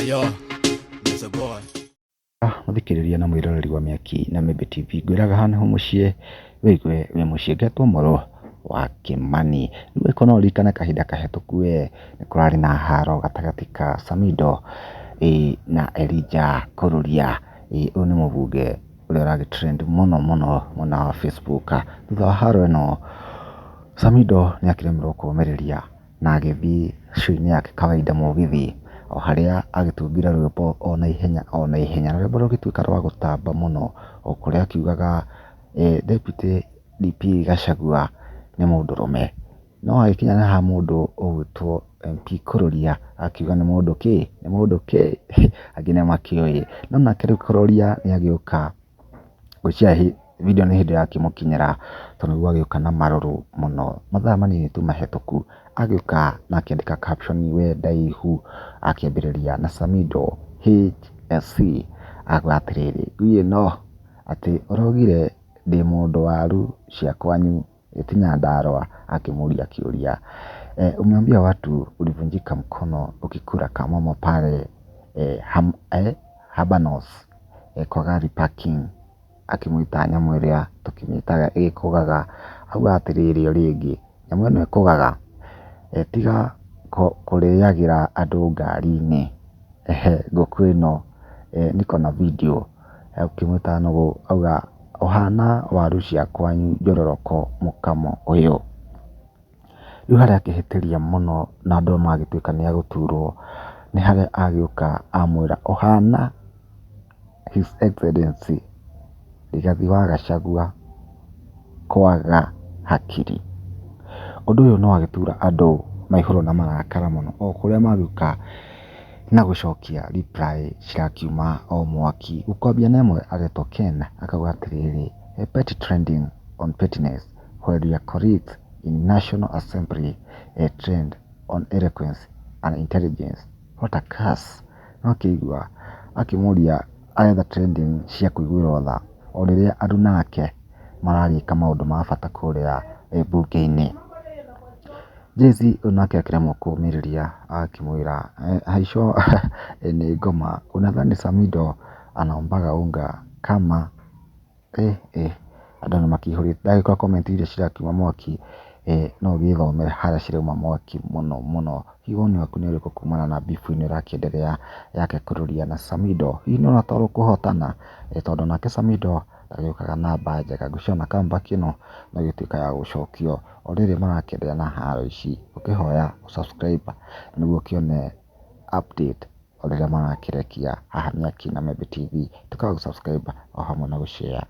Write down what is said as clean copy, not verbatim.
Yo, it's a boy. Mũthikĩrĩria na mwĩroreri wa Mĩaki na Mĩmbi TV, ngwĩraga haha nĩho mũciĩ wĩigue wĩ mũciĩ, ngetwo Mũrũ wa Kĩmani. Rĩu angĩkorwo no ũririkane kahinda kahĩtũku we, nĩ kũrarĩ na haro gatagatĩ ka Samidoh na Elijah Kururia. Ũyũ nĩ mũbunge ũrĩa ũragĩ trend mũno mũno mwena wa Facebook. Thutha wa haro ĩno, Samidoh nĩ akĩremirwo kũmĩrĩria na agĩthiĩ show-inĩ yake kawaida mũgithi, o harĩa agĩtungire rwĩmbo o naihenya o naihenya, na rwĩmbo rũgĩtuĩka rwa gũtamba mũno, o kũrĩa akiugaga Deputy DP Gachagua nĩ mũndũrũme. No agĩkinya nĩ ha mũndũ ũgwĩtwo MP Kururia akiuga nĩ mũndũ kĩ, nĩ mũndũ kĩ, angĩ nĩ makĩũĩ. No nake rĩu Kururia nĩ agĩũka, ngwĩciria video nĩ hĩndĩ yakĩmũkinyĩra tondũ nĩguo agĩũka na marũrũ mũno. Mathaa manini tu mahĩtũku agĩũka na akĩandĩka caption we ndaihu, akĩambĩrĩria na Samidoh HSC akauga atĩrĩrĩ, ngui ĩno atĩ ũraugire ndĩ mũndũ waru cia kwanyu ti Nyandarua, akĩmũria kĩũria. Umeambia watu ulivunjika mkono ukikula kamomo pale Habanos kwa gari parking, akĩmwĩta nyamũ ĩrĩa tũkĩmĩtaga ĩgĩkũgaga. Auga atĩrĩrĩ o rĩngĩ, nyamũ ĩno ĩkũgaga, tiga kũrĩagĩra andũ ngari-inĩ, ngũkũ ĩno niko na video, ũkĩmwĩta nũgũ auga ũhana waru cia kwanyu njororoko mũkamo ũyũ. Rĩu harĩa akĩhĩtĩria mũno na andũ magĩtuĩka nĩ agũturwo, nĩ harĩa agĩũka amwĩra ũhana His Excellency Rigathi wa Gachagua kwaga hakiri. Ũndũ ũyũ nĩ wagĩtura andũ maihũrwo na marakara mũno, o kũrĩa magĩũka na gũcokia reply cirakiuma o mwaki. Gũkwambia na ĩmwe aretwo Ken akauga atĩrĩrĩ, a petty trending on pettiness while your colleagues in National Assembly trend on eloquence and intelligence. What a curse. No akĩigua akĩmũria aretha trending cia kũiguĩrwo tha o rĩrĩa aruna ake maragĩka maũndũ ma bata kũrĩa mbunge-inĩ. Jay-Z ũyũ nake akĩremwo kũmĩrĩria akĩmwĩra haico nĩ ngoma unadhani Samidoh anaombaga unga kama andũ nĩ makĩihũrĩte ndagĩkora comment iria cirakiuma mwaki, no ũgĩthomere harĩa cirauma mwaki mũno mũno. Hihi woni waku nĩ ũrĩkũ kumana na beef ĩno ĩrakĩenderea yake Kururia na Samidoh? Hihi nĩ ũrona ta ũkũhotana? Tondũ nake Samidoh ndagĩũkaga na mba njega, ngwĩciria ona comeback ĩno no ĩgĩtuĩka ya gũcokio o rĩrĩ marakĩenderea na haro ici. Ũkĩhoya ũ subscribe nĩguo ũkĩone update o rĩrĩa marakĩrekia haha Mĩaki na Membe TV. Tuĩka wa gũ subscribe o hamwe na gũ share.